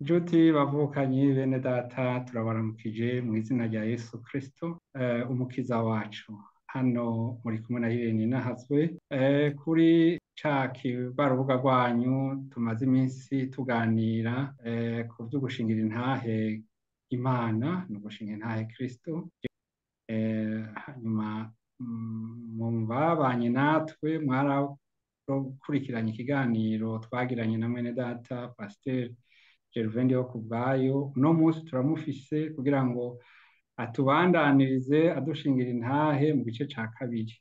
Ncuti bavukanyi bene data, turabaramukije mu izina rya Yesu Kristo, umukiza wacu. Hano muri kumwe na Irene Nahazwe, kuri ca rubuga rwanyu tumaze iminsi tuganira ku vyo gushingira intahe Imana no gushingira intahe Kristo. Hanyuma mubabanye natwe mwarakurikiranye ikiganiro twagiranye na mwene data Pasiteri Gervain Ndihokubwayo. Uno munsi turamufise kugira ngo atubandanirize adushingira intahe mu gice ca kabiri.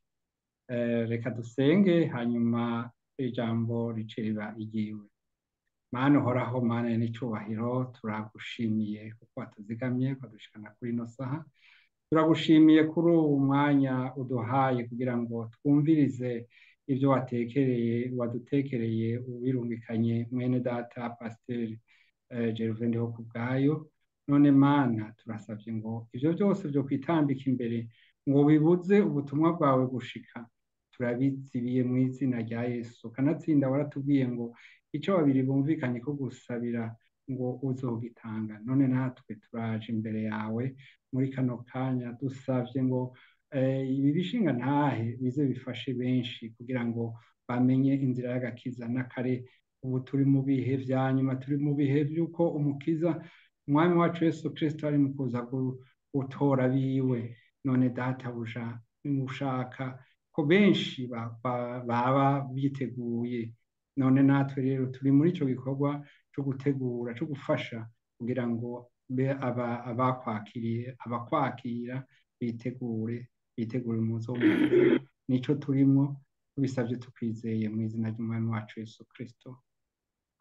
Reka dusenge, hanyuma ijambo rice riba iryiwe. Mana uhoraho, Mana n'icubahiro, turagushimiye kuko watuzigamye ukadushikana kuri ino saha. Turagushimiye kuri uwu mwanya uduhaye kugira ngo twumvirize ivyo wadutekereye ubirungikanye mwene data Pasiteri Gervain Ndihokubwayo. None Mana, turasavye ngo ivyo vyose vyo kwitambika imbere ngo bibuze ubutumwa bwawe gushika, turabizibiye mu izina rya Yesu. Kanatsinda waratubwiye ngo ico babiri bumvikanye ko gusabira ngo uzogitanga. None natwe turaje imbere yawe muri kano kanya dusavye ngo ibi bishinga ntahe bize bifashe benshi kugira ngo bamenye inzira y'agakiza. N'akare ubu turi mu bihe vya nyuma, turi mu bihe vy'uko umukiza umwami wacu Yesu Kristo ari mu kuza gutora biwe. None databuja, ushaka ko benshi baba biteguye. None natwe rero turi muri ico gikorwa co gutegura, co gufasha kugira ngo abakwakiriye, abakwakira bitegure, bitegure umuzo w'umukiza. Nico turimwo, tubisavye tukwizeye mu izina ry'umwami wacu Yesu Kristo.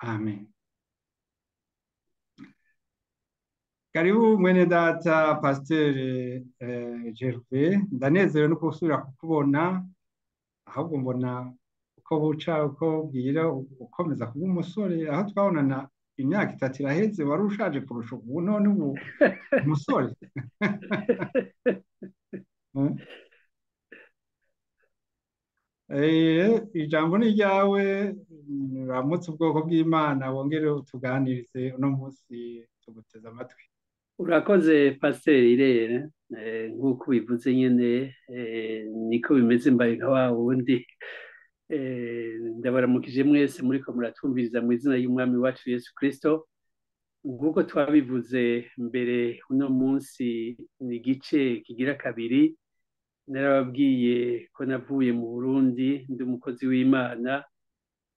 Amen. Karibu mwene data Pasiteri Gervais, ndanezerewe no gusubira kukubona, ahubwo mbona uko buca uko bwira ukomeza kuba umusore. Aho twabonana imyaka 3 iraheze wari ushaje kurusha ubu, none ubu umusore. Ijambo ni ryawe, uramutse ubwoko bw'Imana, wongere utuganirize uno munsi, tuguteze amatwi. Urakoze Pasiteri Irene, nk'uko ubivuze nyene, niko bimeze, mbaye nka wa wundi. Ndabaramukije mwese muriko muratwumviriza mu izina y'Umwami wacu Yesu Kristo. Nk'uko twabivuze mbere, uno munsi ni igice kigira kabiri. Narababwiye ko navuye mu Burundi ndi umukozi w'Imana.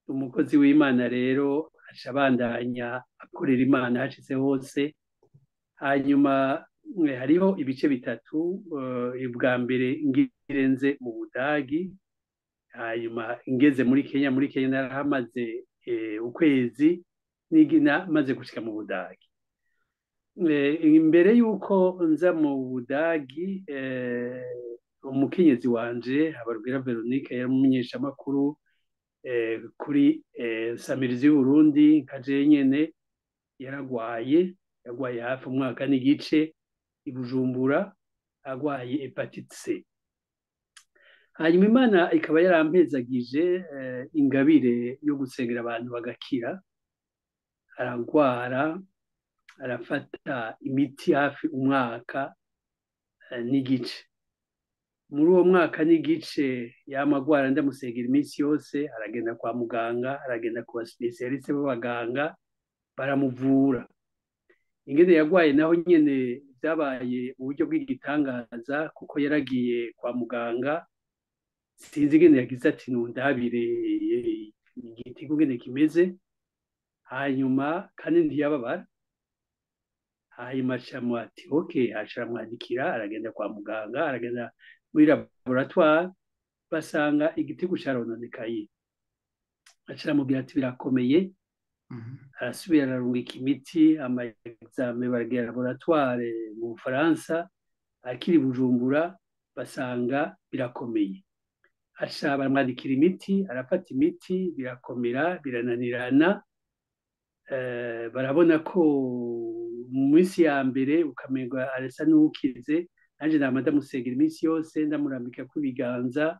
Umukozi w'Imana rero aca abandanya akorera Imana hashitse hose. Hanyuma hariho ibice bitatu. Ubwa mbere ngirenze mu Budagi, hanyuma ngeze muri Kenya. Muri Kenya narahamaze ukwezi, nigina maze gushika mu Budagi. Imbere yuko nza mu Budagi, umukenyezi wanje Habarugwira Veronique yari umumenyeshamakuru kuri Samirizi y'Uburundi nka jewe nyene. Yaragwaye hafi umwaka n'igice i Bujumbura, agwaye hepatite C. Hanyuma Imana ikaba yarampezagije ingabire yo gusengera abantu bagakira. Aragwara, arafata imiti hafi umwaka n'igice. Muri uwo mwaka n'igice yamagwara ndamusengera iminsi yose, aragenda kwa muganga, aragenda ku basipesialiste b'abaganga, baramuvura. Ingene yagwaye naho nyene vyabaye mu buryo bw'igitangaza, kuko yaragiye kwa muganga, sinzi ingene yagize ati nundabire igiti ingene kimeze, hanyuma kandi ntiyababara. Hanyuma aca ati okay, aca aramwandikira, aragenda kwa muganga, aragenda muri laboratoire, basanga igitigu carononekaye. Aca aramubwira ati birakomeye. Arasubira ararungika imiti, ama examen baragira laboratoire mu Bufaransa, akiri Bujumbura basanga birakomeye. Aca baramwandikira imiti, arafata imiti, birakomera, birananirana. Barabona ko mu minsi ya mbere ukamenga arasa n'uwukize. Nanje nama ndamusengera iminsi yose, ndamurambika ku ibiganza,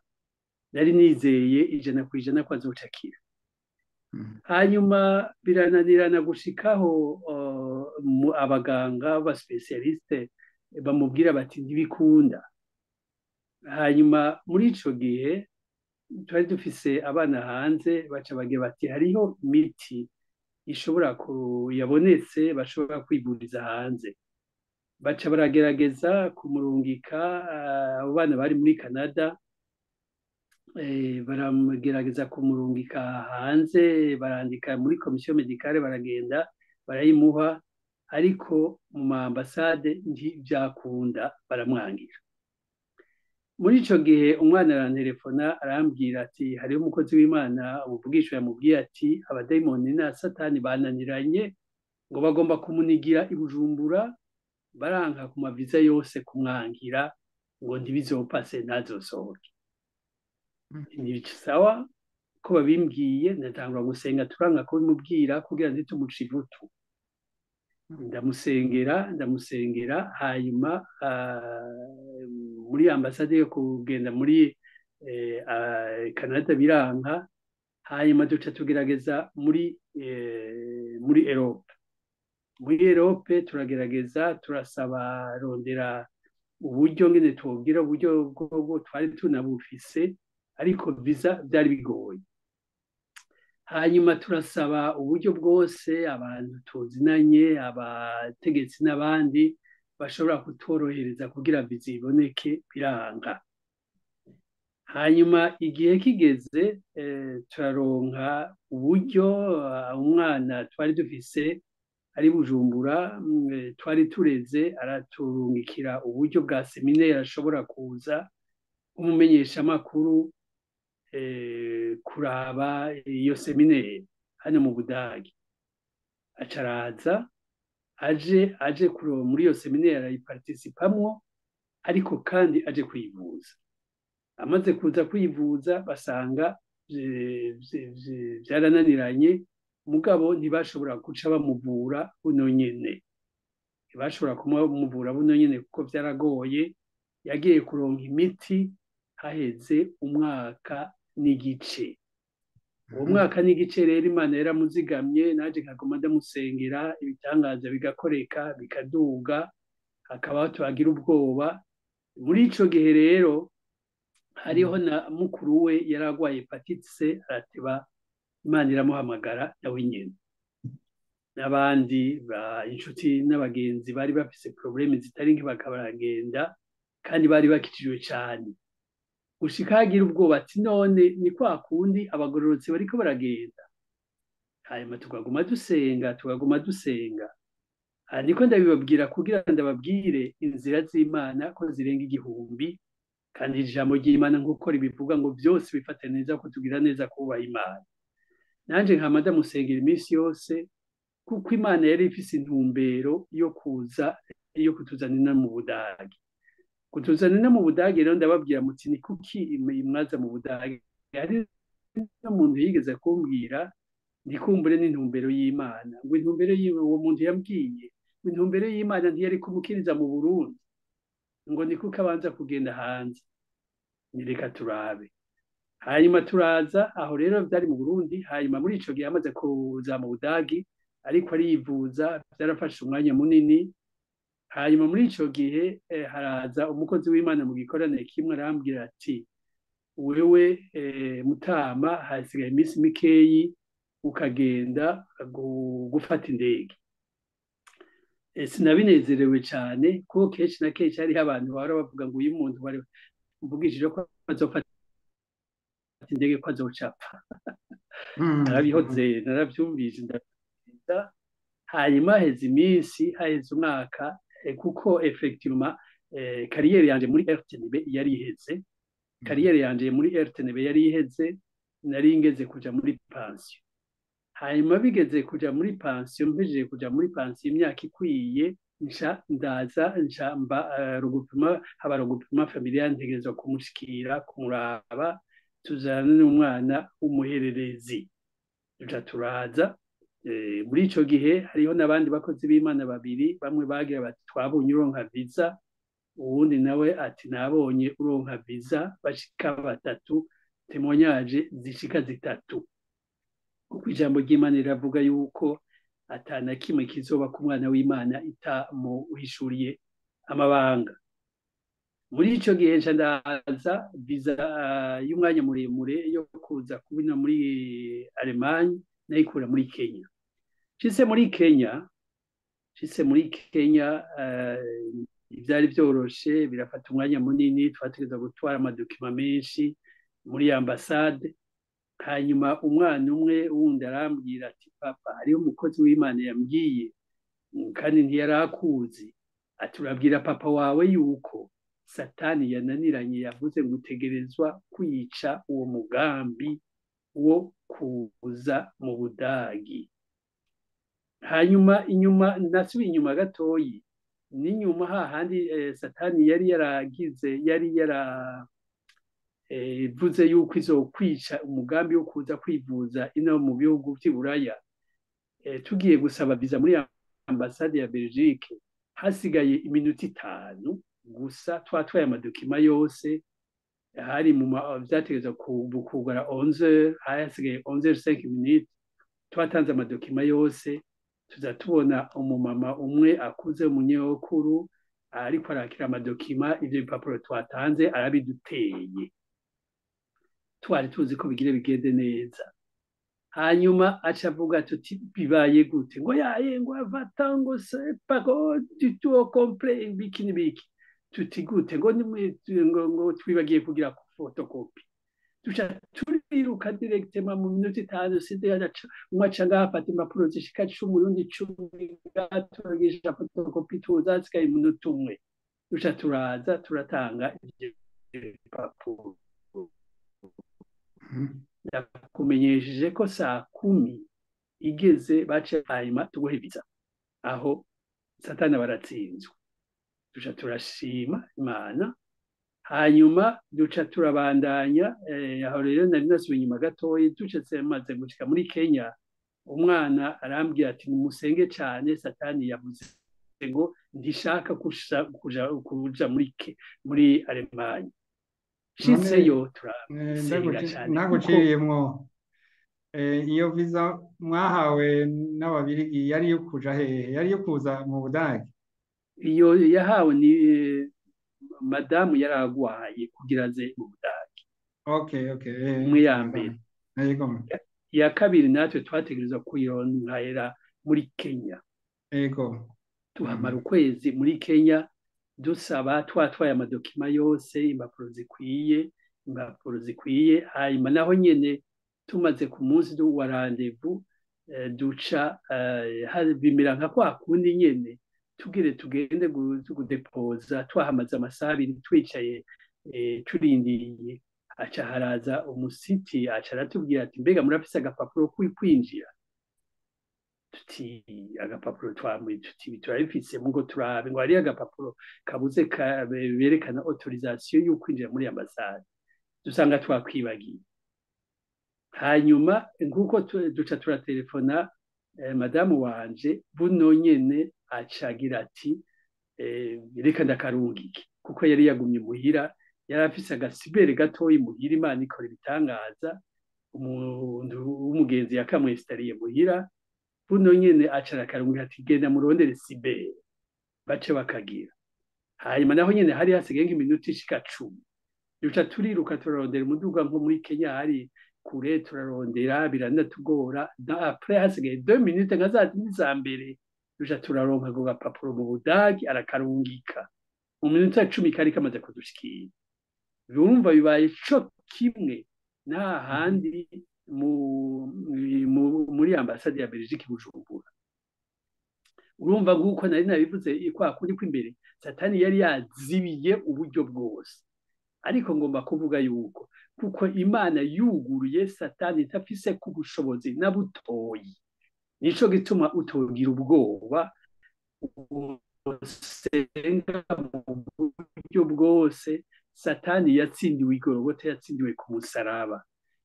nari nizeye 100% ko azocakira. Hanyuma birananirana gushikaho abaganga b'abasipesiyalisite bamubwira bati ntibikunda. Hanyuma muri ico gihe twari dufise abana hanze, baca bagira bati hariho imiti ishobora yabonetse bashobora kwivuriza hanze. Baca baragerageza kumurungika, abo bana bari muri Canada, baragerageza kumurungika hanze, barandika muri komisiyo medicale, baragenda barayimuha, ariko mu ma ambasade ntivyakunda, baramwangira. Muri ico gihe umwana arantelefona arambwira ati hariho umukozi w'Imana umuvugishwa yamubwiye ati abadayimoni na Satani bananiranye, ngo bagomba kumunigira i Bujumbura, baranka ku maviza yose kumwangira ngo ntibizopase ntazosohoke. Ni sawa ko babimbwiye, ndatangura gusenga, turanga kubimubwira kugira ntitumuce ivutu. Ndamusengera, ndamusengera, hanyuma muri ambasade yo kugenda muri Canada biranka, hanyuma duca tugerageza muri Europe. Muri Europe turagerageza, turasaba rondera uburyo ngene twogira uburyo bwo twari tunabufise, ariko visa byari bigoye. Hanyuma turasaba uburyo bwose abantu tuzinanye, abategetsi n'abandi bashobora kutworohereza kugira visa iboneke, biranga. Hanyuma igihe kigeze turaronka uburyo, umwana twari dufise ari Bujumbura, twari tureze, araturungikira uburyo bwa seminaire ashobora kuza umumenyeshamakuru kuraba iyo seminaire hano mu Budagi. Acaraza aje muri iyo seminaire arayiparticipamwo, ariko kandi aje kwivuza. Amaze kuza kwivuza basanga byarananiranye, mugabo ntibashobora guca bamuvura buno nyene, ntibashobora kumuvura buno nyene kuko byaragoye. Yagiye kuronka imiti haheze umwaka n'igice. Uwo mwaka n'igice rero Imana yaramuzigamye, naje nkaguma ndamusengera, ibitangaza bigakoreka bikaduga, hakaba tuhagira ubwoba. Muri ico gihe rero hariho na mukuru we yaragwaye hepatite C, arateba, Imana iramuhamagara nawe nyene. N'abandi ba inshuti n'abagenzi bari bafise probleme zitari nke bakabaragenda, kandi bari bakijijwe cyane. Gushika hagira ubwoba ati none ni kwa kundi abagororotsi bariko baragenda. Hanyuma tukaguma dusenga, tukaguma dusenga. Niko ndabibabwira kugira ndababwire inzira z'Imana ko zirenga igihumbi, kandi ijambo ry'Imana nk'uko ribivuga ngo byose bifate neza ko tugira neza kubaha Imana. Nanje nkama ndamusengera iminsi yose, kuko Imana yari ifise intumbero yo kuza, yo kutuzanira mu Budagi. Kutuzanira mu Budagi rero ndababwira muti ni kuki mwaza mu Budagi? Hari n'umuntu yigeze kumbwira ndikumbure n'intumbero y'Imana, ngo intumbero y'uwo muntu yambwiye, intumbero y'Imana ntiyari kumukiriza mu Burundi, ngo ni kuko abanza kugenda hanze. Nireka turabe. Hanyuma turaza, aho rero byari mu Burundi. Hanyuma muri ico gihe amaze kuza mu Budagi, ariko arivuza, byarafashe umwanya munini. Hanyuma muri ico gihe haraza umukozi w'Imana mu gikorane kimwe, arambwira ati wewe mutama hasigaye iminsi mikeyi ukagenda gufata indege. Sinabinezerewe cyane kuko kenshi na kenshi hariho abantu bahora bavuga ngo uyu muntu bari mvugishije ko azofata indege ko azocapfa. Narabihoze, narabyumvise, ndagenda. Hanyuma haheze iminsi, haheze umwaka, kuko effectivement kariyeri yanje muri RTNB yari iheze. Kariyeri yanje muri RTNB yari iheze, nari ngeze kuja muri pension. Hanyuma bigeze kuja muri pension, mpejeje kuja muri pension imyaka ikwiye, nca ndaza, nca mba regroupement, haba regroupement familial, ntegerezwa kumushikira, kumuraba, tuzana n'umwana w'umuhererezi. Duca turaza. Muri ico gihe hariho n'abandi bakozi b'Imana babiri, bamwe bagira bati twabonye uronka visa, uwundi nawe ati nabonye uronka visa, bashika batatu, témoignage zishika zitatu. Kuko ijambo ry'Imana riravuga yuko atana kimwe kizoba ku mwana w'Imana itamuhishuriye amabanga. Muri ico gihe nca ndaza viza y'umwanya muremure yo kuza kubina muri Allemagne, nayikura muri Kenya. Nshitse muri Kenya, ivyari vyoroshe, birafata umwanya munini, twategerezwa gutwara amadokima menshi muri ambasade. Hanyuma umwana umwe wundi arambwira ati papa, hariho umukozi w'Imana yambwiye kandi ntiyarakuzi, ati urabwira papa wawe yuko Satani yananiranye, yavuze ngo utegerezwa kwica uwo mugambi wo kuza mu Budagi. Hanyuma inyuma nasubiye inyuma gatoyi, n'inyuma hahandi Satani yari yaragize, yari yara vuze yuko izokwica umugambi wo kuza kwivuza ino mu bihugu vy'i Buraya. Tugiye gusaba visa muri ambasade ya Belgique, hasigaye iminota 5 gusa, twatwaye amadokima yose, hari mu vyategerezwa kugara 11, hari hasigaye 11h05 minutes, twatanze amadokima yose, tuza tubona umumama umwe akuze, umunyokuru, ariko arakira amadokima, ivyo bipapuro twatanze arabiduteye. Twari tuzi ko bigire bigende neza. Hanyuma aca avuga tuti bibaye gute, ngo yaye, ngo avata, ngo c'est pas du tout au complet, ibiki n'ibiki. Tuti gute, ngo ngo twibagiye kugira photocopie. Duca turiruka directement mu minota 5, sinde umwe aca ngaha afata impapuro zishika 10, urundi 10, turagisha photocopie, tuza hasigaye umunota umwe, duca turaza turatanga ivyo bipapuro. Ndakumenyesheje ko saa 10 igeze bace, hanyuma tuguhe visa. Aho Satani baratsinzwe, duca turashima Imana. Hanyuma duca turabandanya. Aho rero nari nasubiye inyuma gatoyi, ducetse maze gushika muri Kenya, umwana arambwira ati nimusenge cane, Satani yavuze ngo ntishaka kuja muri Allemagne. Nshitseyo turasenga cane. Ntaguciriyemwo, iyo visa mwahawe n'Ababirigi yari yo kuja hehe? Yari yo kuza mu Budage? Iyo yahawe ni madamu yaragwaye kugira aze mu Budage. Okay. Umwe ya mbere. Iya kabiri natwe twategerezwa kuyironkera muri Kenya. Tuhamara ukwezi muri Kenya dusaba, twatwaye amadokima yose, impapuro zikwiye. Hanyuma naho nyene tumaze ku munsi wa rendez-vous, duca bimera nka kwa kundi nyene, tugire tugende kudepoza, twahamaze amasaha 2 twicaye turindiriye. Aca haraza umusiti, aca aratubwira ati mbega murafise agapapuro kwinjira? Tuti agapapuro twamwe, tuti turabifise, mugo turabe ngo hari agapapuro kabuze berekana autorisation yo kwinjira muri ambasade, dusanga twakwibagiye. Hanyuma nkuko duca turatelefona madamu wanje, buno nyene acagira ati reka ndakarungike, kuko yari yagumye muhira, yari afise agasibere gatoyi muhira. Imana ikora ibitangaza, umuntu w'umugenzi yakamwestariye muhira, buno nyene aca arakarungika ati genda murondere sibere, bace bakagira. Hanyuma naho nyene hari hasigaye nk'iminota ishika 10, duca turiruka turarondera umuduga, nko muri Kenya hari kure, turarondera biranatugora. Après hasigaye 2 minutes nka za zindi za mbere, duca turaronka ako gapapuro mu Budagi, arakarungika mu minota 10 kari kamaze kudushikira. Urumva bibaye co kimwe nta handi muri ambasade ya Belgique Bujumbura. Urumva nguko nari nabivuze kwa kundi kw'imbere, Satani yari yazibiye uburyo bwose. Ariko ngomba kuvuga yuko kuko Imana yuguruye, Satani itafise ku bushobozi na butoyi. Nico gituma utogira ubwoba, usenga mu buryo bwose. Satani yatsindiwe igorogota, yatsindiwe ku musaraba.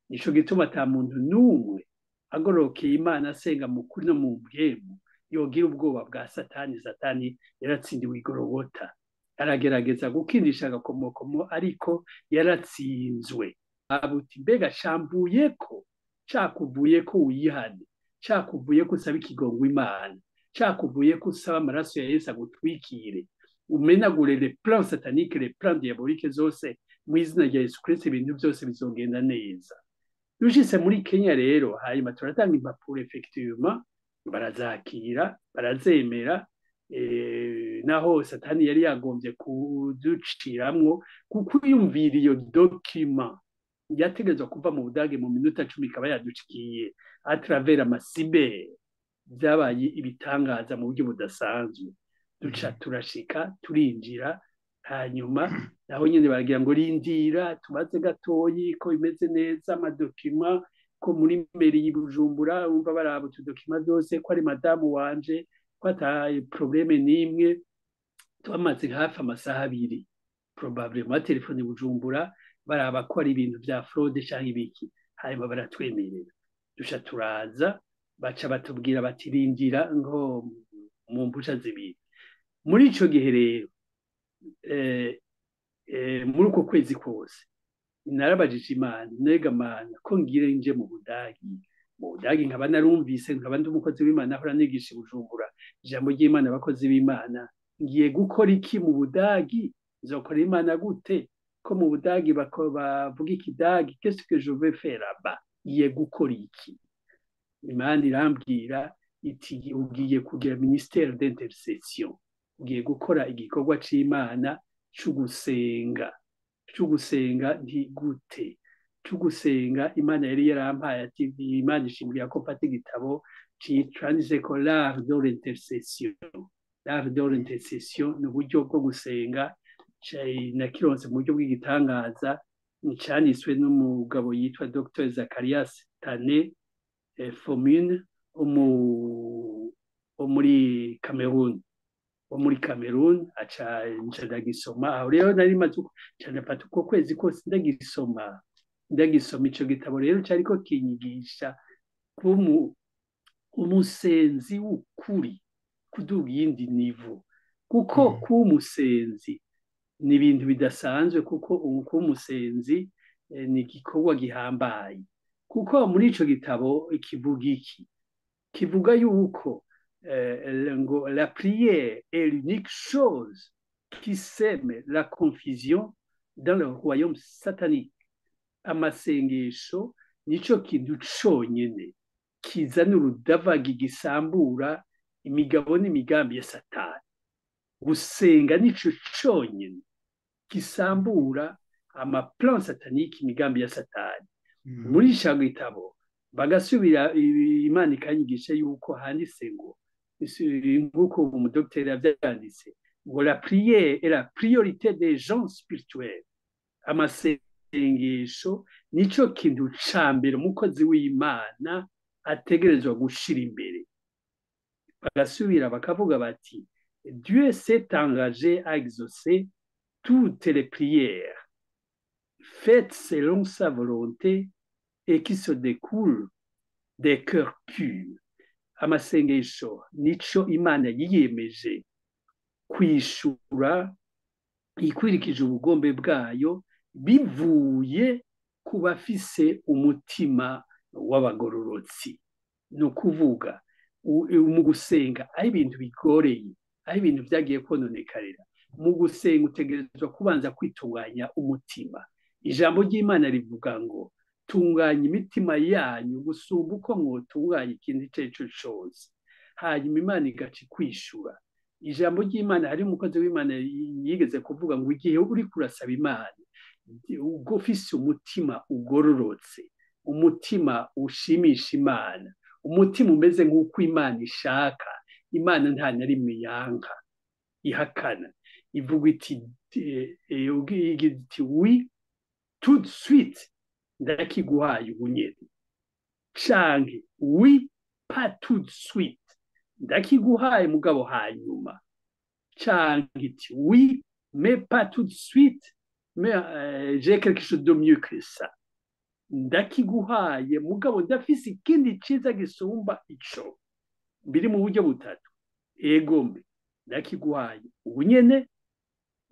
Nico gituma ata muntu n'umwe agororokeye Imana asenga mu kuri no mu mpwemu yogira ubwoba bwa Satani. Satani yaratsindiwe igorogota, aragerageza gukindisha agakomokomo, ariko yaratsinzwe. Abuti mbega camvuyeko, Cakuvuye ko wihane, cakuvuye ko usaba ikigongo Imana, cakuvuye ko usaba amaraso ya Yesu agutwikire, umenagure les plans sataniques, les plans diaboliques zose mu izina rya Yesu Kristo, ibintu byose bizogenda neza. Dushitse muri Kenya rero, hanyuma turatanga impapuro, effectivement barazakira, barazemera, naho Satani yari yagombye kuduciramwo, kuko yumvira iyo document yategerezwa kuva mu Budage mu minota 10 ikaba yaducikiye à travers ama cyber. Byabaye ibitangaza mu buryo budasanzwe. Duca turashika, turinjira, hanyuma naho nyine baragira ngo rindira tubaze gatoyi ko bimeze neza ama documents, ko muri mairie y'i Bujumbura wumva baraba utu documents byose, ko ari madamu wanje, ko ata problème n'imwe. Twamaze hafi amasaha 2 probablement telefone Bujumbura, baraba ko ari ibintu bya fraude cyangwa ibiki. Hanyuma baratwemerera, duca turaza, baca batubwira bati rindira ngo mu mpusha 2. Muri ico gihe rero, muri uko kwezi kose narabajije Imana: "Nega Mana, ko ngire nje mu Budagi, mu Budagi nkaba narumvise, nkaba ndi umukozi w'Imana, ahora nigisha i Bujumbura ijambo ry'Imana, abakozi b'Imana, ngiye gukora iki mu Budagi? Nzokora Imana gute ko mu Budagi bavuga ikidagi? Qu'est-ce que je vais faire là-bas? Ngiye gukora iki?" Imana irambwira iti: "Ugiye kugira ministère d'intercession, ugiye gukora igikorwa c'Imana c'ugusenga." C'ugusenga nti gute c'ugusenga? Imana yari yarampaye ati Imana ishimbwira ko mfata igitabo canditse ko l'art de l'intercession. L'art de l'intercession ni uburyo bwo gusenga, nakironse mu buryo bw'igitangaza, canditswe n'umugabo yitwa Dr Zacharias Tane Fomune wo muri Cameroon, wo muri Cameroon. Aca nca ndagisoma. Aho rero nari maze nca ndafata uko kwezi kose ndagisoma, ndagisoma ico gitabo. Rero cariko kinyigisha kuba umusenzi w'ukuri, kuduga iyindi niveau, kuko kuba umusenzi ni ibintu bidasanzwe, kuko kuba umusenzi ni igikorwa gihambaye. Kuko muri ico gitabo kivuga iki? Kivuga yuko ngo la prière est l'unique chose qui sème la confusion dans le royaume satanique. Amasengesho nico kintu conyene kizana urudavagi, gisambura imigabo n'imigambi ya Satani. Gusenga nico conyene gisambura ama plans sataniques, imigambi ya Satani. Muri ico gitabo bagasubira, Imana ikanyigisha yuko handitse ngo, nk'uko umudokiteri yavyanditse, ngo la prière est la priorité des gens spirituels. Amasengesho nico kintu ca mbere umukozi w'Imana ategerezwa gushira imbere. Bagasubira bakavuga bati: "Dieu s'est engagé à exaucer toutes les prières faites selon sa volonté et qui se découlent des cœurs purs." Amasengesho nico Imana yiyemeje kwishura ikwirikije ubugombe bwayo, bivuye ku bafise umutima w'abagororotsi. Ni ukuvuga mu gusenga, aho ibintu bigoreye, aho ibintu byagiye kononekarira, mu gusenga utegerezwa kubanza kwitunganya umutima. Ijambo ry'Imana rivuga ngo tunganya imitima yanyu gusumba uko mwotunganya ikindi icyo ari cyo cyose, hanyuma Imana igaca ikwishura. Ijambo ry'Imana, hari umukozi w'Imana yigeze kuvuga ngo igihe uri kurasaba Imana ubwo ufise umutima ugororotse, umutima ushimisha Imana, umutima umeze nk'uko Imana ishaka, Imana nta na rimwe yanka, ihakana, ivuga iti: "Oui, tout de suite, ndakiguhaye ubu nyene", canke "Oui, pas tout de suite, ndakiguhaye mugabo hanyuma", canke iti: "Oui, mais pas tout de suite, mais j'ai quelque chose de mieux que ça, ndakiguhaye mugabo ndafise ikindi ciza gisumba ico." Biri mu buryo butatu: egome, ndakiguhaye ubu nyene,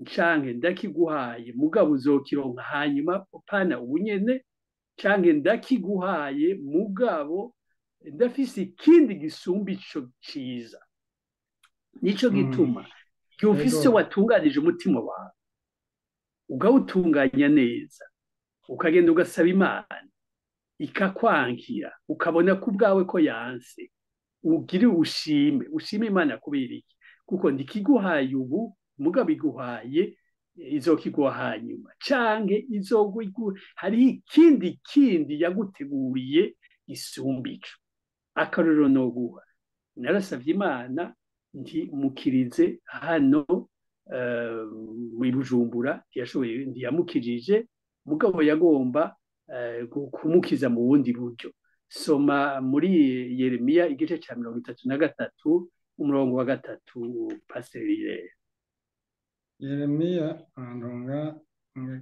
canke ndakiguhaye mugabo uzokironka hanyuma, pana ubu nyene. Canke ndakiguhaye mugabo ndafise ikindi gisumba ico ciza. Nico gituma igihe ufise watunganije umutima wawe, ukawutunganya neza, ukagenda ugasaba Imana ikakwankira, ukabona ko ubwawe ko yanse, ugire ushime, ushime Imana. Kubera iki? Kuko ndikiguhaye ubu, mugabo iguhaye izokiguha hanyuma, canke hariho ikindi kindi yaguteguriye gisumba ico. Akarorero noguha, narasavye Imana nti mukirize hano mu Bujumbura, ntiyashoboye, ntiyamukijije, mugabo yagomba kumukiza mu bundi buryo. Soma muri Yeremiya igice ca 33 umurongo wa 3, Pasiteri. Yeremiya, andonga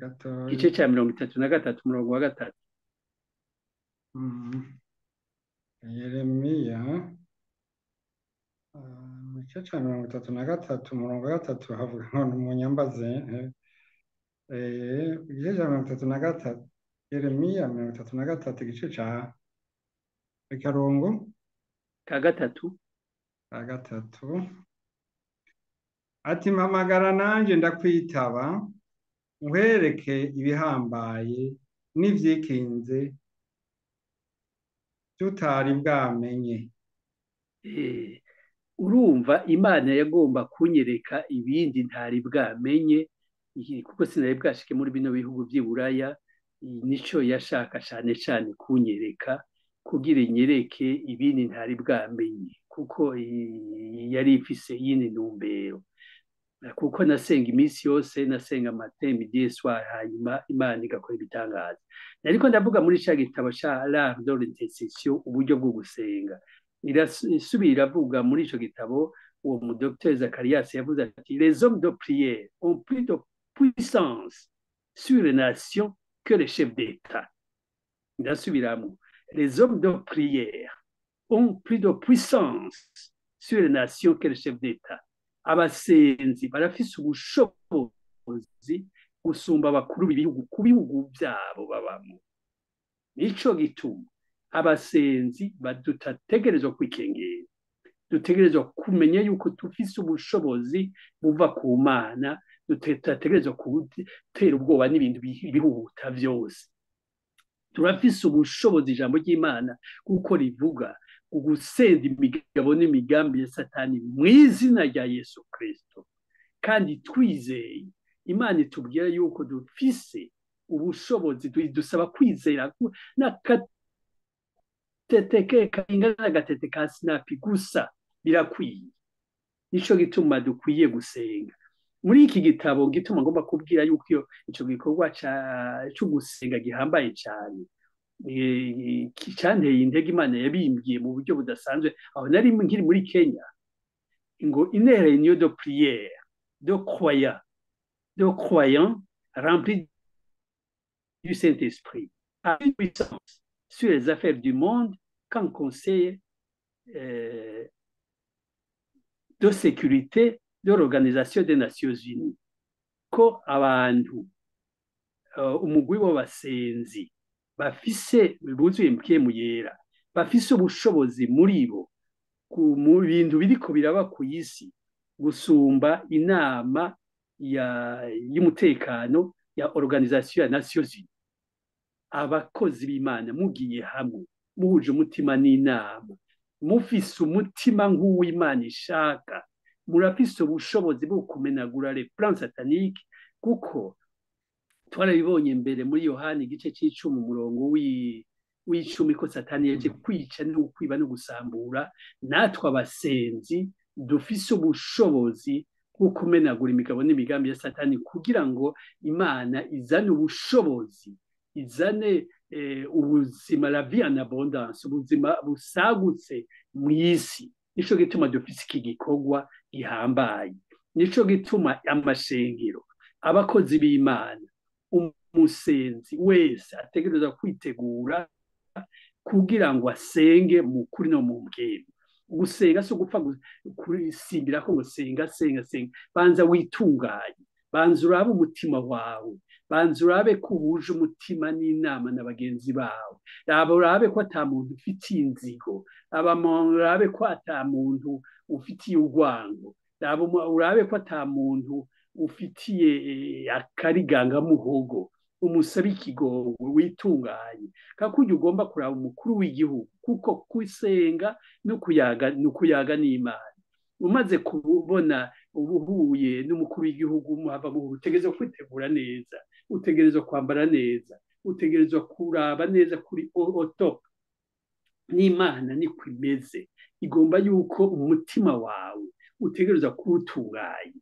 gatoya. Igice ca 33 umurongo wa 3. Yeremiya mu gice ca 33 umurongo wa 3 havuga ngo umunyambaze. Igice ca 33, Yeremiya 33, igice ca akarongo ka 3. Ka 3, ati: "Mpamagara nanje ndakwitaba, nkwereke ibihambaye n'ivyikinze tutari bwamenye." Urumva, Imana yagomba kunyereka ibindi ntari bwamenye, kuko sinari bwashike muri bino bihugu vy'i Buraya. Nico yashaka cane cane kunyereka, kugira inyereke ibindi ntari bwamenye, kuko yari ifise iyindi ntumbero. Kuko nasenga iminsi yose, nasenga matin, midi et soir, hanyuma Imana igakora ibitangaza. Ariko ndavuga muri ca gitabo ca L'art de l'intercession, uburyo bwo gusenga, irasubira iravuga muri ico gitabo, uwo mu Dr Zacharias yavuze ati: "Les hommes de prière ont plus de puissance sur les nations que les chefs d'État." Ndasubiramo: les hommes de prière ont plus de puissance sur les nations que les chefs d'État. Abasenzi barafise ubushobozi gusumba abakuru b'ibihugu ku bihugu vyabo babamo. Nico gituma abasenzi badutegerezwa kwikengera, dutegerezwa kumenya yuko dufise ubushobozi buva ku Mana, tutategerezwa gutera ubwoba n'ibintu bihuta vyose. Turafise ubushobozi, ijambo ry'Imana kuko rivuga ugusenda imigabo n'imigambi ya Satani mu izina rya Yesu Kristo. Kandi twizeye Imana itubwira yuko dufise ubushobozi, dusaba kwizera n'agatete kangana n'agatete ka sinapi gusa birakwiye. Nico gituma dukwiye gusenga. Muri iki gitabo, gituma ngomba kubwira yuko iyo ico gikorwa cyo gusenga gihambaye cyane, cyanteye intege, Imana yabimbwiye mu buryo budasanzwe aho nari nkiri muri Kenya, ngo une réunion de prière de croyants remplis du Saint-Esprit a une puissance sur les affaires du monde qu'un conseil de sécurité de l'Organisation des Nations Unies. Ko abantu umugwi w'abasenzi bafise buzuye Mpwemu Yera bafise ubushobozi muri bo mu bintu biriko biraba ku isi gusumba inama y'umutekano ya Organisation ya Nations Unies. Abakozi b'Imana mugiye hamwe, muhuje umutima n'inama, mufise umutima nk'uw'Imana ishaka, murafise ubushobozi bwo kumenagura les plans sataniques. Kuko twarabibonye mbere muri Yohani igice c'icumi umurongo w'icumi ko Satani yaje kwica no kwiba no gusambura. Natwe abasenzi dufise ubushobozi bwo kumenagura imigabo n'imigambi ya Satani, kugira ngo Imana izane ubushobozi, izane ubuzima, la vie en abondance, ubuzima busagutse mu isi. Nico gituma dufise iki gikorwa gihambaye. Nico gituma amashengero, abakozi b'Imana, umusenzi wese ategerezwa kwitegura kugira ngo asenge mu kuri no mu mbwene. Gusenga si ugupfa kusimbira ko ngo senga, senga, senga. Banza witunganye, banza urabe umutima wawe. Banza urabe ko uhuje umutima n'inama na bagenzi bawe. Raba urabe ko ata muntu ufitiye inzigo. Raba urabe ko ata muntu ufitiye urwango. Raba urabe ko ata muntu ufitiye akarigangamuhogo. Umusabe ikigongwe, witunganye. Kakurya ugomba kuraba umukuru w'igihugu, kuko kusenga no kuyaga no kuyaga n'Imana. Umaze kubona ubuhuye n'umukuru w'igihugu muhava muhura, utegerezwa kwitegura neza, utegerezwa kwambara neza, utegerezwa kuraba neza kuri au top. N'Imana niko imeze, igomba yuko umutima wawe utegerezwa kuwutunganya.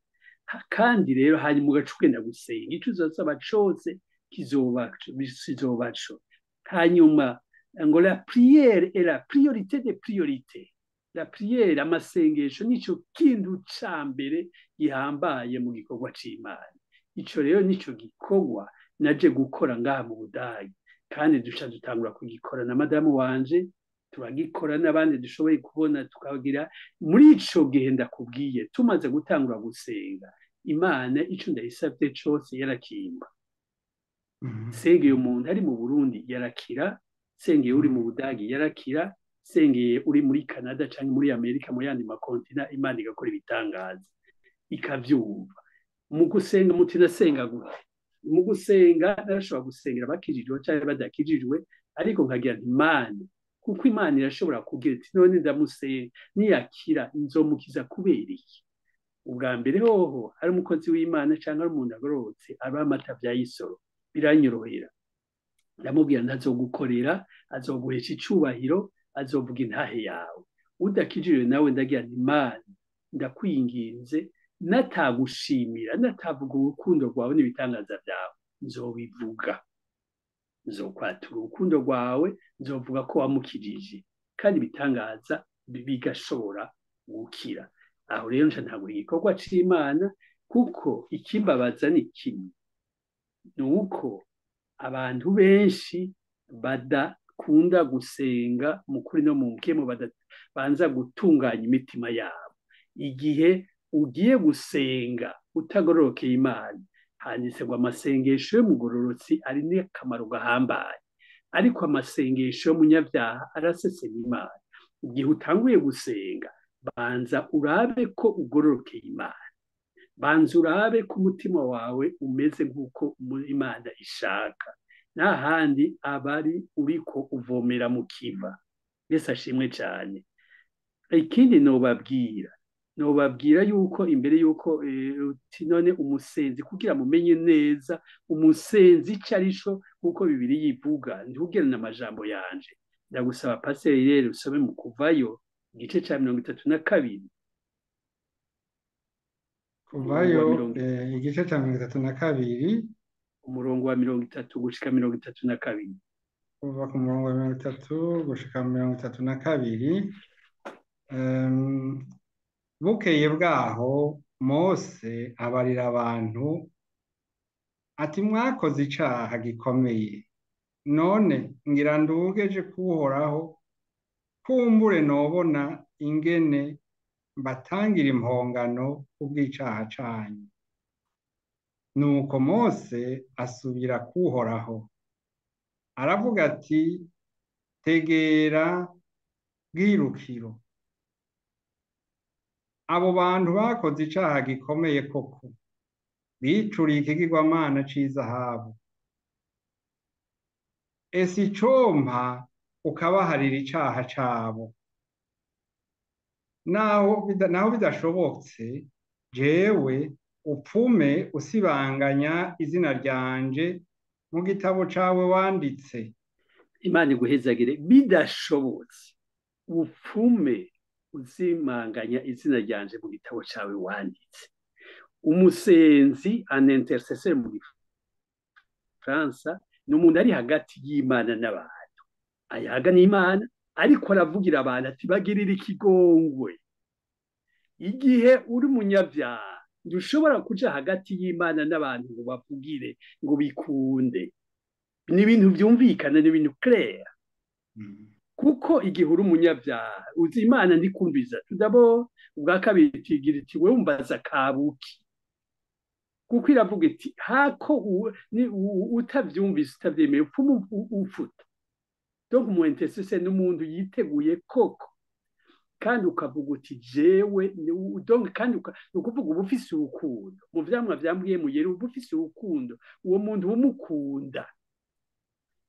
Kandi rero hanyuma ugaca ugenda gusenga, ico uzosaba cose kizobaco. Hanyuma ngo la prière est la priorité des priorités. La prière, amasengesho, nico kintu ca mbere gihambaye mu gikorwa c'Imana. Ico rero nico gikorwa naje gukora ngaha mu Budagi, kandi duca dutangura kugikora na madamu wanje, turagikora n'abandi dushoboye kubona, tukagira. Muri ico gihe ndakubwiye, tumaze gutangura gusenga, Imana ico ndayisavye cose yarakimba. Sengeye umuntu ari mu Burundi yarakira, sengeye uri mu Budagi yarakira, sengeye uri muri Canada canke muri Amerika, mu yandi makontina, Imana igakora ibitangaza, ikavyumva. Mu gusenga muti nasenga gute? Mu gusenga narashobora gusengera bakijijwe canke badakijijwe, ariko nkagira nti Imana, kuko Imana irashobora kugira iti none ndamusenga niyakira nzomukiza kubera iki? Ubwa mbere hoho ari umukozi w'Imana canke ari umuntu agororotse, aba amata vyayisoro, biranyorohera. Ndamubwira ntazogukorera, azoguhesha icubahiro, azovuga intahe yawe. Udakijijwe nawe ndagira nti Imana ndakwinginze, natagushimira, natavuga urukundo rwawe n'ibitangaza vyawe, nzobivuga. Nzokwatura urukundo rwawe, nzovuga ko wamukijije, kandi ibitangaza bigashobora gukira. Aho rero nca ntangura igikorwa c'Imana, kuko ikimbabaza ni kimwe, nuko abantu benshi badakunda gusenga mu kuri no mu mukemo, banza gutunganya imitima yabo. Igihe ugiye gusenga utagororokeye Imana, handitse ngo amasengesho y'umugororotsi ari n'akamaro gahambaye, ariko amasengesho y'umunyabyaha arasesema Imana. Igihe utanguye gusenga, banza urabe ko ugororokeye Imana, banza urabe ko umutima wawe umeze nk'uko Imana ishaka. Nta handi abari uriko uvomera mu kiva. Yesu ashimwe cyane. Ikindi nobabwira yuko imbere yuko none umusenzi, kugira mumenye neza umusenzi ico arico, nkuko Bibiliya ivuga, ntugerane amajambo yanje. Ndagusaba paseri rero usome mu Kuvayo igice ca 32. Kuvayo igice ca 32, umurongo wa 30 gushika 32. Kuva ku murongo wa 30 gushika 32. Bukeye bwaho Mose abarira abantu ati mwakoze icaha gikomeye, none ngira ndugeje kuhoraho, kumbure nobona ingene mbatangira impongano kubw'icaha canyu. Nuko Mose asubira kuhoraho aravuga ati tegera bwirukiro, abo bantu bakoze icaha gikomeye koko, bicuriye ikigirwamana c'izahabu. Ese icompa ukabaharira icaha cabo? Naho bidashobotse, jewe upfume usibanganya izina ryanje mu gitabo cawe wanditse. Imana iguhezagire. Bidashobotse upfume uzimanganya izina ryanje mu gitabo cawe wanditse. Umusenzi, un intercesseur mu Gifaransa, ni umuntu ari hagati y'Imana n'abantu, ayaga n'Imana, ariko aravugira abantu ati bagirira ikigongwe. Igihe uri umunyabyaha ntushobora kuja hagati y'Imana n'abantu ngo bavugire ngo bikunde. Ni ibintu vyumvikana, ni ibintu clair. Kuko igihe uri umunyabyaha uzi Imana ndikumviza. Tudabo ubwa kabiri tigira iti wewe umbaza kabuki. Kuko iravuga iti hako utavyumvise utavyemeye upfuma ufuta. Donc umu intercesseur ni umuntu yiteguye koko, kandi ukavuga uti jewe, donc kandi ni ukuvuga uba ufise urukundo mu vyamwa vya Mpwemu Yera, uba ufise urukundo, uwo muntu umukunda.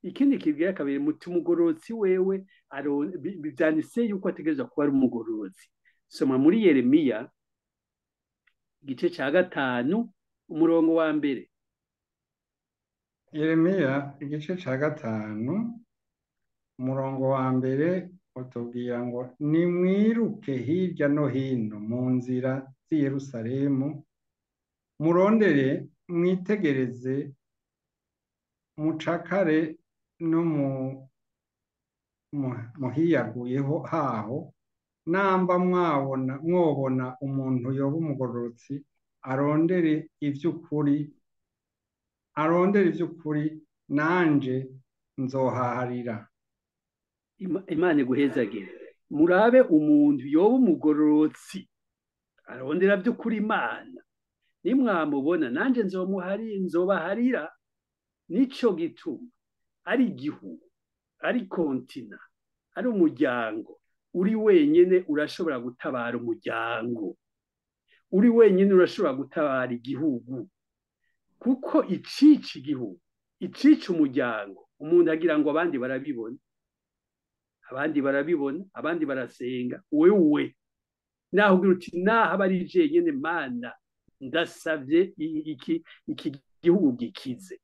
Ikindi kibwira kabiri, muti umugororotsi wewe vyanditse yuko ategerezwa kuba ari umugororotsi. Soma muri Yeremiya igice ca 5 umurongo wa 1. Yeremiya igice ca 5 umurongo wa 1 utubwira ngo nimwiruke hirya no hino mu nzira z'i Yerusalemu, murondere mwitegereze mucakare no muhiyaguyeho haho, namba mwobona umuntu yoba umugororotsi, arondere ivy'ukuri, arondere ivy'ukuri, nanje nzohaharira. Imana iguhezagire. Murabe umuntu yoba umugororotsi arondera vy'ukuri Imana, nimwamubona nanje nzobaharira. Nico gituma ari igihugu, ari kontina, ari umuryango, uri wenyene urashobora gutabara umuryango, uri wenyene urashobora gutabara igihugu. Kuko icica igihugu, icica umuryango, umuntu agira ngo abandi barabibona, abandi barabibona, abandi barasenga, wewe naho ugira uti naho aba ari jenyene Mana ndasavye iki gihugu gikize.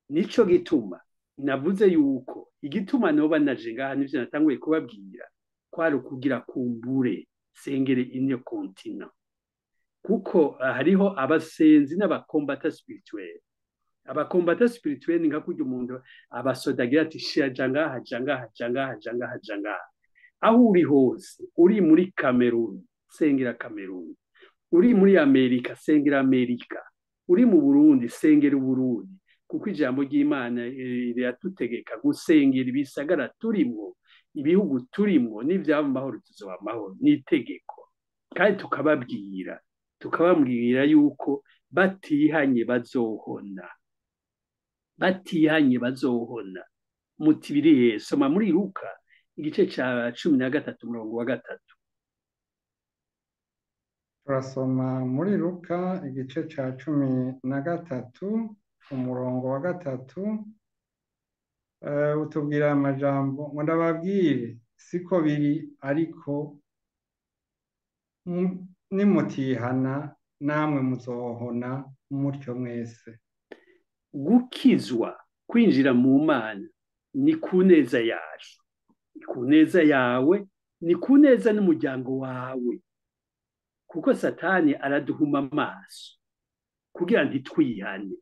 Nico gituma navuze yuko igituma noba naje ngaha nivyo natanguye kubabwira, kwari ukugira kumbure sengere ino kontina, kuko hariho abasenzi n'abakombata spirituel. Abakombata spirituel ni nka kurya umuntu abasoda agira ati shira ja ngaha, ja ngaha, ja ngaha, ja ngaha, ja ngaha. Aho uri hose, uri muri Cameroon sengera Cameroon, uri muri Amerika sengera Amerika, uri mu Burundi sengera Uburundi. Kuko ijambo ry'Imana riratutegeka gusengera ibisagara turimwo, ibihugu turimwo, n'ivyaba amahoro tuzoba amahoro, ni itegeko. Kandi tukababwira yuko batihanye bazohona, batihanye bazohona. Muti biri he? Soma muri Luka igice ca 13 umurongo wa 3. Turasoma muri Luka igice ca 13 umurongo wa 3, utubwira amajambo ngo ndababwire siko biri, ariko nimutihana namwe muzohona mutyo mwese. Gukizwa, kwinjira mu Mana ni ku neza yacu, ni ku neza yawe, ni ku neza n'umuryango wawe. Kuko Satani araduhuma amaso kugira ntitwihane,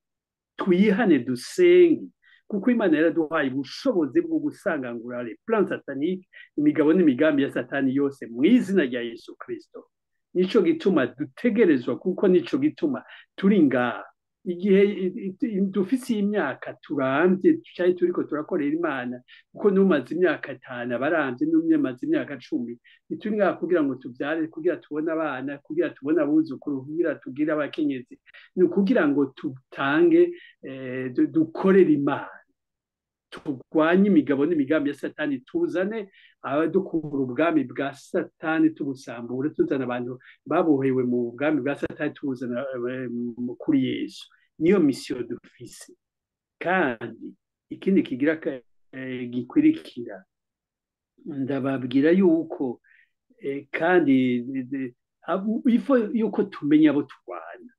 twihane dusenge, kuko Imana yaraduhaye ubushobozi bwo gusangangura les plans sataniques, imigabo n'imigambi ya Satani yose mu izina rya Yesu Kristo. Nico gituma dutegerezwa, kuko nico gituma turi ngaha. Igihe dufise imyaka turamvye, cari turiko turakorera Imana, kuko numaze imyaka 5 abaramvye, n'umaze imyaka 10, ntituri ngaha kugira ngo tuvyare, kugira tubone abana, kugira tubone abuzukuru, kugira tugire abakenyezi, ni ukugira ngo tutange, dukorere Imana, turwanye imigabo n'imigambi ya Satani, tuzane abadukura ubwami bwa Satani tubusambure, tuzana abantu babohewe mu bwami bwa Satani tubuzana kuri Yesu. Niyo misiyo dufise. Kandi ikindi kigira gikwirikira, ndababwira yuko kandi ifo yuko tumenya abo turwana,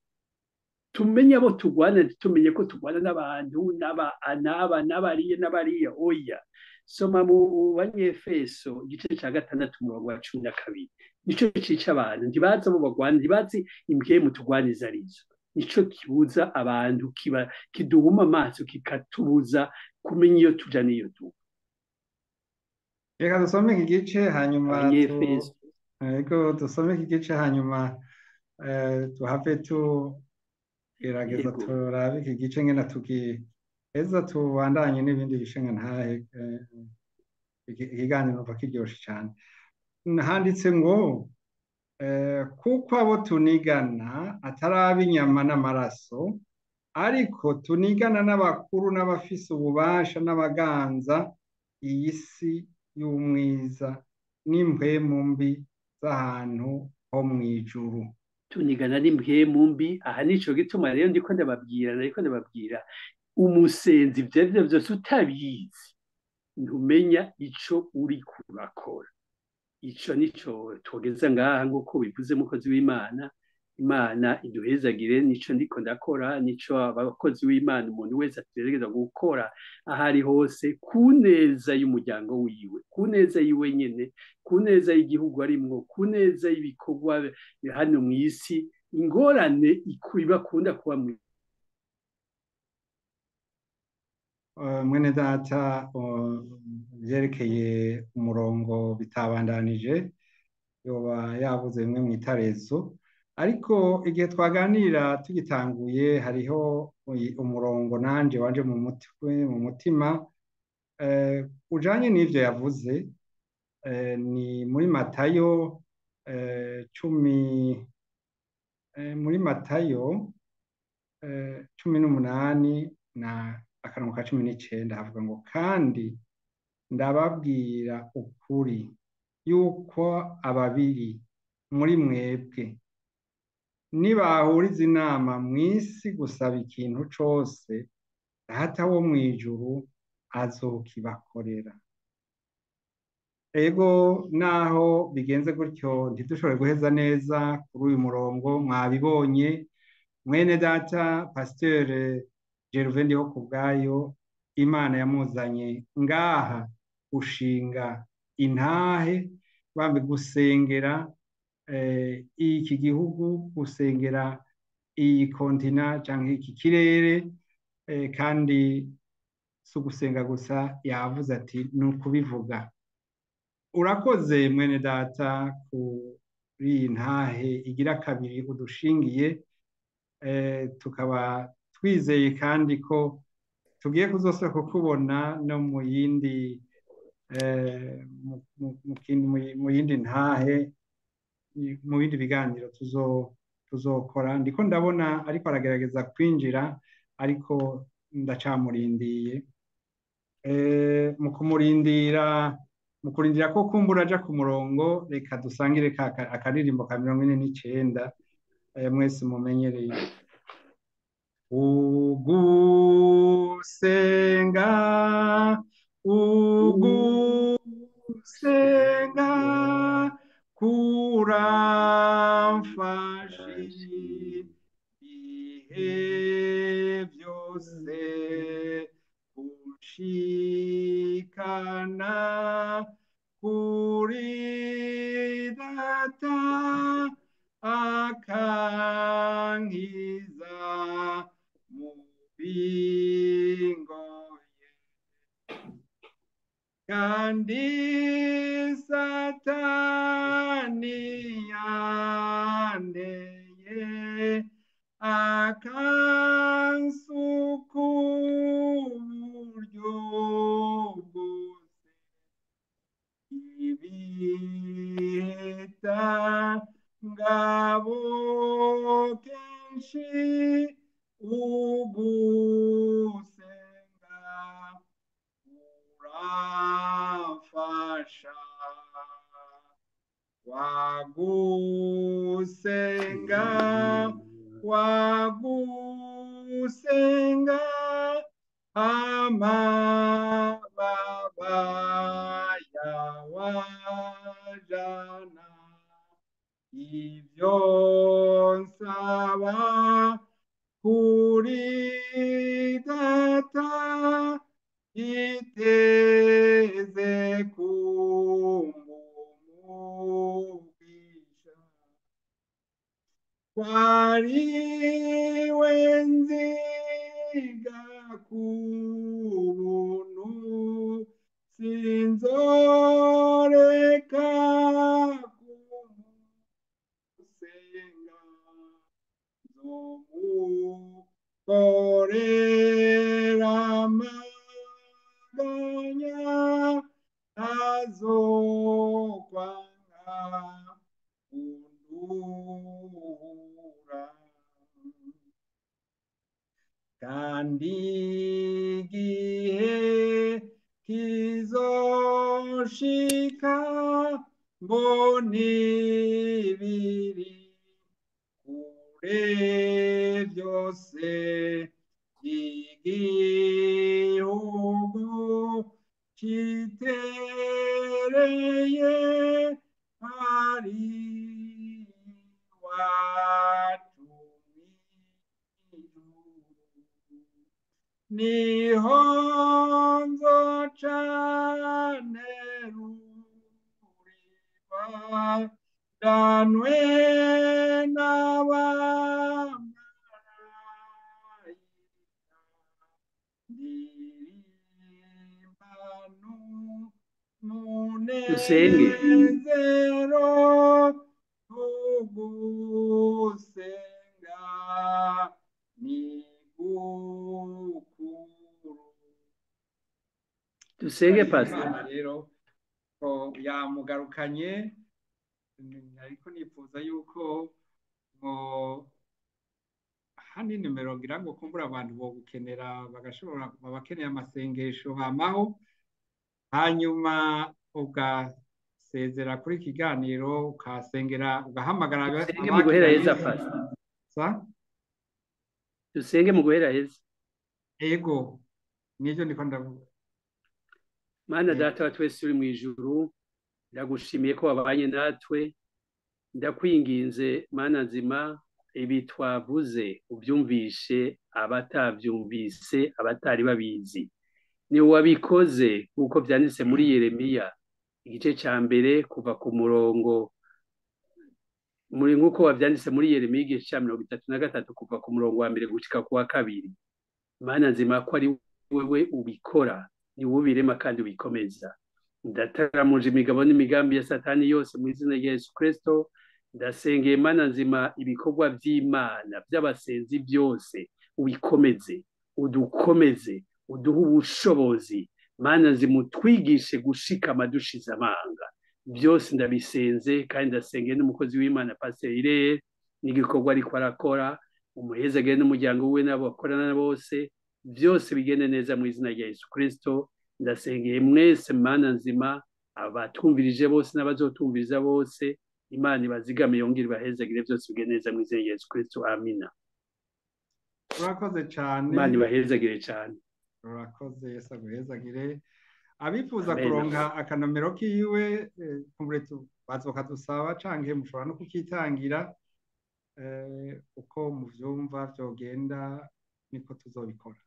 tumenye abo turwana, tumenye ko turwana n'abantu n'aba n'abariya n'abariya. Oya, soma mu Banyefeso igice ca 6 umurongo wa 12. Nico cica abantu, ntibazi abo bagwana, ntibazi impwemu turwaniza arizo. Nico kibuza abantu, kiduhuma amaso, kikatubuza kumenya iyo tuja n'iyo tuva. Reka dusome iki gice hanyuma yego, dusome iki gice hanyuma tuhave tugerageza turabe iki gice ngena tugiheza tubandanye n'ibindi bice nka ntahe. Ikiganiro numva kiryoshe cyane. Handitse ngo Kuko abo tunigana atari ab'inyama n'amaraso, ariko tunigana n'abakuru n'abafise ububasha n'abaganza iyi si y'umwiza n'impwemu mbi z'ahantu ho mw'ijuru. Tunigana n'impwemu mbi. Aha nico gituma rero ndiko ndababwira, nariko ndababwira umusenzi ivyo arivyo vyose utabizi ntumenya ico uriko urakora. Ico nico twogeza ngaha nk'uko bivuze mukozi w'Imana. Imana iduhezagire, nico ndiko ndakora, nico abakozi w'Imana umuntu wese ategerezwa gukora aho ari hose, ku neza y'umuryango wiwe, ku neza yiwe nyene, ku neza y'igihugu arimwo, ku neza y'ibikorwa hano mw'isi. Ingorane ibakunda kuba mu Mwene data, vyerekeye umurongo bitabandanije, yoba yabuze bimwe mw'itarezo, ariko igihe twaganira tugitanguye hariho umurongo nanje wanje mu mutwe, mu mutima, ujanye n'ivyo yavuze, ni muri Matayo, cumi, muri Matayo, 18 na akarongo ka 19, havuga ngo kandi ndababwira ukuri yuko ababiri muri mwebwe nibahuriza inama mw'isi gusaba ikintu cose, Data wo mw'ijuru azokibakorera. Ego, naho bigenze gutyo ntidushobore guheza neza kuri uyu murongo, mwabibonye mwene data Pasteur Gervais Ndihokubwayo, Imana yamuzanye ngaha gushinga intahe, bambe gusengera iki gihugu, gusengera iyi kontina canke iki kirere, kandi si ugusenga gusa, yavuze ati ni ukubivuga. Urakoze mwene data kuri iyi ntahe igira kabiri udushingiye, tukaba twizeye kandi ko tugiye kuzosubira kukubona no mu yindi, mu yindi ntahe, mu bindi biganiro tuzokora. Ndiko ndabona ariko aragerageza kwinjira, ariko ndacamurindiye. Mu kumurindira, mu kurindira ko kumbura aja ku murongo, reka dusangire akaririmbo ka 49, mwese mumenyereye. Ugusenga, ugusenga kuramfasha ibihe byose, gushikana kuri data akankiza mu bingoye, kandi Satani yanteye akansuku uburyo bwose, ibiheta ngabo kenshi ugusenga uramfasha, wagusenga, wagusenga amababa yawajana, ivyo nsaba kuri data iteze kumugisha, kwari we nziga kubuntu, sinzoreka kumusenga, nzomukorera amaganya, azokwanga Kandi igihe kizoshika mbona ibiri kure byose igihugu kitereye ari iwacu mw'ijuru. Niho nzoca nerurirwa danwe n'abamarayika ndirimbanu Dusenge. Munezero ugusenga ni gukuru. Dusenge Turashima pastor. Imana rero ko yamugarukanye, ariko nifuza yuko ngo hano nimero ngira ngo kumbura abantu bo gukenera bagashobora babakeneye amasengesho bamaho, hanyuma ugasezera kuri kiganiro ukasengera ugahamagara Dusenge mu guhera abakira heza Yesu pastor. Sa Dusenge mu guhera heza. Ego nivyo ndiko ndavuga. Mana Ego. data wa twese uri mu ijuru, ndagushimiye ko wabanye natwe, ndakwinginze Mana nzima, ibi twavuze ubyumvishe abatabyumvise abatari babizi. Ni wabikoze nk'uko byanditse muri Yeremiya igice cya mbere kuva ku murongo muri nk'uko wabyanditse muri Yeremiya igice cya 33 kuva ku murongo wa mbere gushika ku wa kabiri. Mana nzima ko ari wewe ubikora, ni wowe ubirema kandi ubikomeza. Ndataramuje imigabo n'imigambi ya Satani yose mu izina rya Yesu Kristo. Ndasengeye Mana nzima ibikorwa by'Imana by'abasenzi byose ubikomeze, udukomeze, uduhe ubushobozi. Mana nzima utwigishe gushikama dushize amanga. Byose ndabisenze kandi ndasengeye n'umukozi w'Imana Pastor Irere n'igikorwa ariko arakora, umuhezagire n'umuryango we n'abo bakorana bose, byose bigende neza mu izina rya Yesu Kristo. Ndasengeye mwese Mana nzima, abatwumvirije bose n'abazotumviriza bose, Imana ibazigame yongere ibahezagire, byose bigende neza mu izina rya Yesu Kristo. Amina. Urakoze cyane. Imana ibahezagire cyane. Urakoze, Yesu aguhezagire. Abifuza Amen. kuronka akanomero kiwe kumbure bazokadusaba canke mushobora no kukitangira, uko muvyumva vyogenda niko tuzobikora.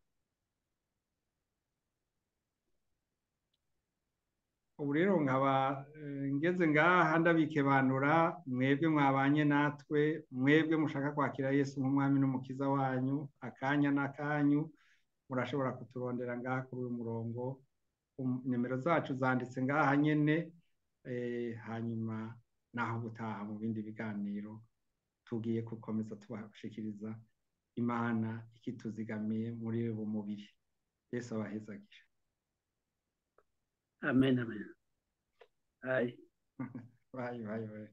Ubu rero nkaba ngeze ngaha ndabikebanura mwebwe mwabanye natwe, mwebwe mushaka kwakira Yesu nk'umwami n'umukiza wanyu, akanya n'akanyu murashobora kuturondera ngaha kuri uyu murongo. Nimero zacu zanditse ngaha nyene, hanyuma naho gutaha mu bindi biganiro tugiye gukomeza tubashikiriza Imana ikituzigamiye muri ubu mubiri. Yesu abahezagire. Amen, amen. Aye. Bye, bye, bye.